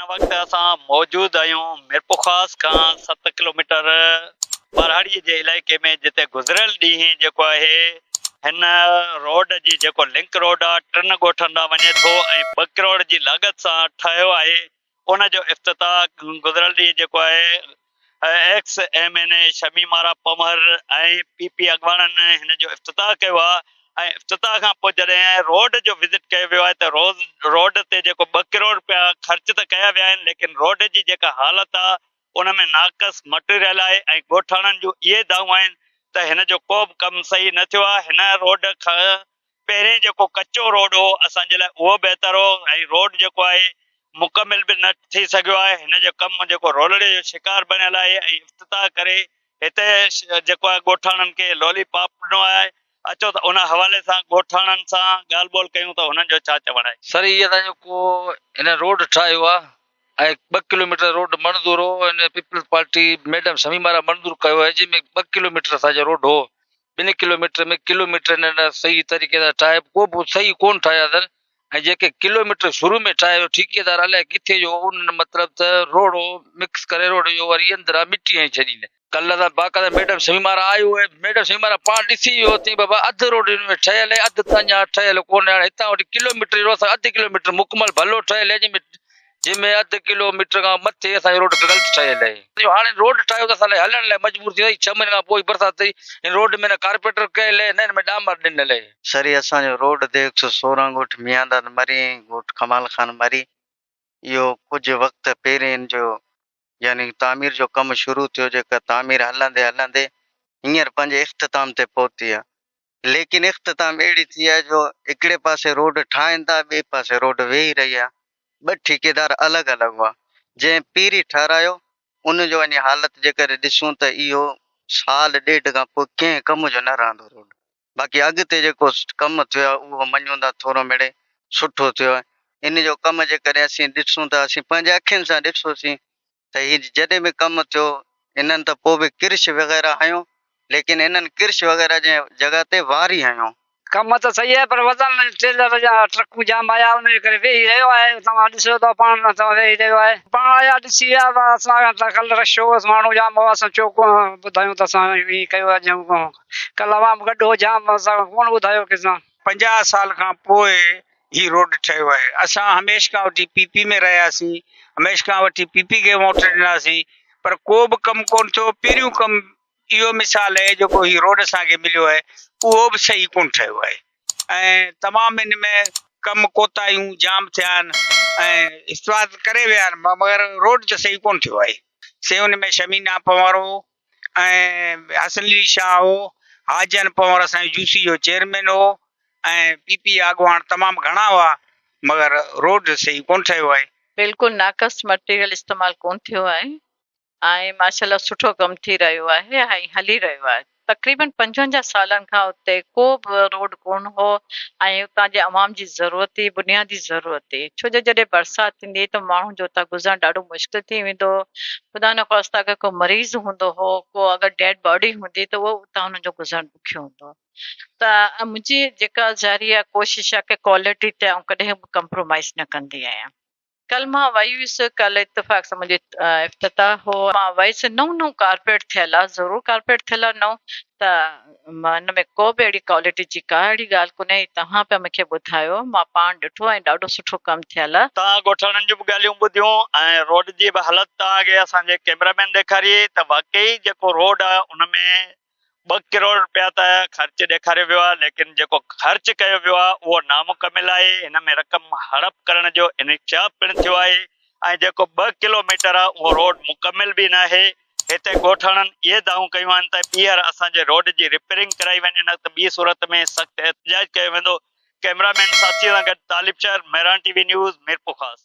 هن وقت اسان موجود آهيون ميرپورخاص کان 7 ڪلوميٽر ٻهراڙي جي علائقي ۾ جتي گذريل ڏينهن جيڪو آهي هن روڊ جي جيڪو لنڪ روڊ آهي ٽن ڳوٺن ڏانهن وڃي ٿو ۽ 2 ڪروڙ جي لاڳت سان ٺهيو آهي ان جو افتتاح گذريل ڏينهن جيڪو آهي ex M N A Shamim Ara Panhwar ۽ P P اڳواڻن هن جو افتتاح ڪيو آهي ۽ افتتاح کان پوء جڏهن روڊ جو وزٽ ڪيو ويو آهي ته روز روڊ تي جيڪو 2 ڪروڙ رپيا خرچ ته ڪيا ويا آهن ليڪن روڊ جي جيڪا حالت آهي ان ۾ ناقص مٽيريل آهي ۽ ڳوٺاڻن جون اهي دانهون آهن ته هن جو ڪو به ڪم صحيح نه ٿيو آهي هن روڊ کان پهرين جيڪو ڪچو روڊ هو اسان جي لاء اهو بهتر هو ۽ روڊ جيڪو آهي مڪمل به نه ٿي سگهيو آهي هن جو ڪم جيڪو رولڙي جو شڪار بڻيل آهي ۽ افتتاح ڪري هتي جيڪو آهي ڳوٺاڻن کي لولي پاپ ڏنو آهي اچو ته ان حوالي سان ڳوٺاڻن سان ڳالهه ٻولهه ڪيون ته هنن جو ڇا چوڻ آهي. سر هي اسان جو ڪو هن روڊ ٺاهيو آهي ۽ 2 ڪلوميٽر روڊ منظور هو هن پيپلز پارٽي ميڊم شميم آرا منظور ڪيو آهي جنهن ۾ 2 ڪلوميٽر اسان جو روڊ هو ٻن ڪلوميٽر ۾ ڪلوميٽر هنن صحيح طريقي سان ٺاهي ڪو به صحيح ڪون ٺاهيا اٿن ۽ جيڪي ڪلوميٽر شروع ۾ ٺاهيو ٺيڪيدار الائي ڪٿي جو انهن مطلب ته روڙو مڪس ڪري روڙي جو وري اندران مٽي هڻي ڇڏين. ڪلهه ته باقاعده ميڊم شميم آرا آيو ۽ ميڊم شميم آرا پاڻ ڏسي ويو چئي بابا اڌ روڊ هن ۾ ٺهيل آهي اڌ ته اڃا ٺهيل ڪونهي هاڻي هتان وٺي ڪلوميٽر روڊ اڌ ڪلوميٽر مڪمل ڀلو ٺهيل آهي جنهن ۾ جنهن ۾ اڌ ڪلو ميٽر کان مٿي اسان جو روڊ غلط ٺهيل آهي. هاڻي روڊ ٺاهيو ته اسان لاء هلڻ لاء مجبور ٿي وياسين. 6 مهينن کان پوء برسات ٿي هن روڊ ۾ نه ڪارپيٽر ڪيل آهي نه هن ۾ ڏامر ڏنل آهي. سر هي اسان جو روڊ the 116 ڳوٺ ميانداد مري ۽ ڳوٺ ڪمال خان مري اهو ڪجهه وقت پهرين هن جو يعني تعمير جو ڪم شروع ٿيو جيڪا تعمير هلندي هلندي هينئر پنهنجي اختتام تي پهتي آهي ليڪن اختتام اهڙي ٿي آهي جو هڪڙي پاسي روڊ ٺاهين ٿا ٻئي پاسي روڊ ويهي رهي آهي. ٻه ٺيڪيدار الڳ الڳ هئا. جنهن پهرين ٺهرايو ان جو وڃي حالت جيڪڏهن ڏسون ته اهو سال ڏيڍ کان پوء ڪنهن ڪم جو نه رهندو روڊ. باقي اڳتي جيڪو ڪم ٿيو آهي اهو مڃون ٿا ٿورو مڙئي سٺو ٿيو آهي. ان جو ڪم جيڪڏهن اسين ڏسون ته اسين پنهنجي اکين سان ڏٺوسين ته هي جڏهن به ڪم ٿيو انهن ته پوء به ڪرش وغيره هنيو ليڪن انهن ڪرش وغيره جي جڳهه تي واري هنيو. ڪم ته صحيح آهي پر وزن ٽريلر جا ٽرڪون جام آيا ان جي ڪري ويهي رهيو آهي توهان ڏسو ٿا پاڻ توهان ويهي رهيو آهي پاڻ آيا ڏسي ويا اسان کان ته ڪل رش هو ماڻهو جام هئا اسان چوڪ ٻڌايون ته اسان ائين ڪيو آهي ڪل عوام گڏ هو جام اسان ڪونه ٻڌايو ڪنهن سان. 50 سال کان پوء هي روڊ ٺهيو آهي اسان هميشھ کان وٺي پي پي ۾ رهياسين هميشھ کان وٺي پي پي کي ووٽ ڏناسين پر ڪو به ڪم ڪون ٿيو پهريون ڪم اهو مثال آهي جيڪو هي روڊ اسان کي مليو آهي اهو به صحيح ڪون ٺهيو آهي ۽ تمام ان ۾ ڪم ڪوتاهيون جام ٿيا آهن ۽ استفاد ڪري ويا آهن مگر روڊ ته صحيح ڪون ٿيو آهي سي ان ۾ شمينا پنهور هو ۽ حسن علي شاهه هو، حاجن پنهور اسان جي يوسي جو چيئرمين هو ۽ پي پي اڳواڻ تمام گهڻا هئا مگر روڊ صحيح ڪونه ٺهيو آهي. بلڪل ناقص مٽيريل استعمال ڪون ٿيو آهي ۽ ماشاءالله سٺو ڪم ٿي رهيو آهي ۽ هلي رهيو آهي تقريبن 55 سالن کان اتي ڪو به روڊ ڪون هو ۽ اتان جي عوام جي ضرورت هئي بنيادي ضرورت هئي ڇو جو جڏهن برسات ٿيندي هئي ته ماڻهن جو اتان گذرڻ ڏاڍو مشڪل ٿي ويندو هو خدا نخواسته اگر ڪو مريض هوندو هو ڪو اگر ڊيڊ باڊي هوندي ته اهو اتان انهن جو گذرڻ ڏکيو هوندو هو ته منهنجي جيڪا جاري آهي ڪوشش آهي ڪه ڪوالٽي تي آئون ڪڏهن به ڪمپرومائز نه ڪندي آهيان. ڪل مان وئي هيس ڪل اتفاق سان منهنجو افتتاح هو مان ويس نئون نئون ڪارپيٽ ٿيل آ ضرور ڪارپيٽ ٿيل آ نئون ته ان ۾ ڪو به اهڙي ڪوالٽي جي ڪا اهڙي ڳالهه ڪونهي توهان پيا مونکي ٻڌايو مان پاڻ ڏٺو ۽ ڏاڍو سٺو ڪم ٿيل آ. توهان ڳوٺاڻن جون به ڳالهيون ٻڌيون ۽ روڊ جي به حالت توهان کي اسان جي ڪئميرا مين ڏيکاري ته واقعي جيڪو روڊ آ ان ۾ 2 ڪروڙ رپيا ته خرچ ڏيکاريو ويو آهي ليڪن جيڪو خرچ ڪيو ويو آهي اهو نامڪمل آهي هن ۾ رقم هڙپ ڪرڻ جو انڪشاف پڻ ٿيو آهي ۽ جيڪو 2 ڪلو ميٽر آهي اهو روڊ مڪمل به ناهي هتي ڳوٺاڻن اهي دانهون ڪيون آهن ته ٻيهر اسان جي روڊ جي رپيئرنگ ڪرائي وڃي نه ته ٻي صورت ۾ سخت احتجاج ڪيو ويندو ڪئميرا مين ساٿي سان گڏ Talib Shar, Mehran T V news, Mirpurkhas.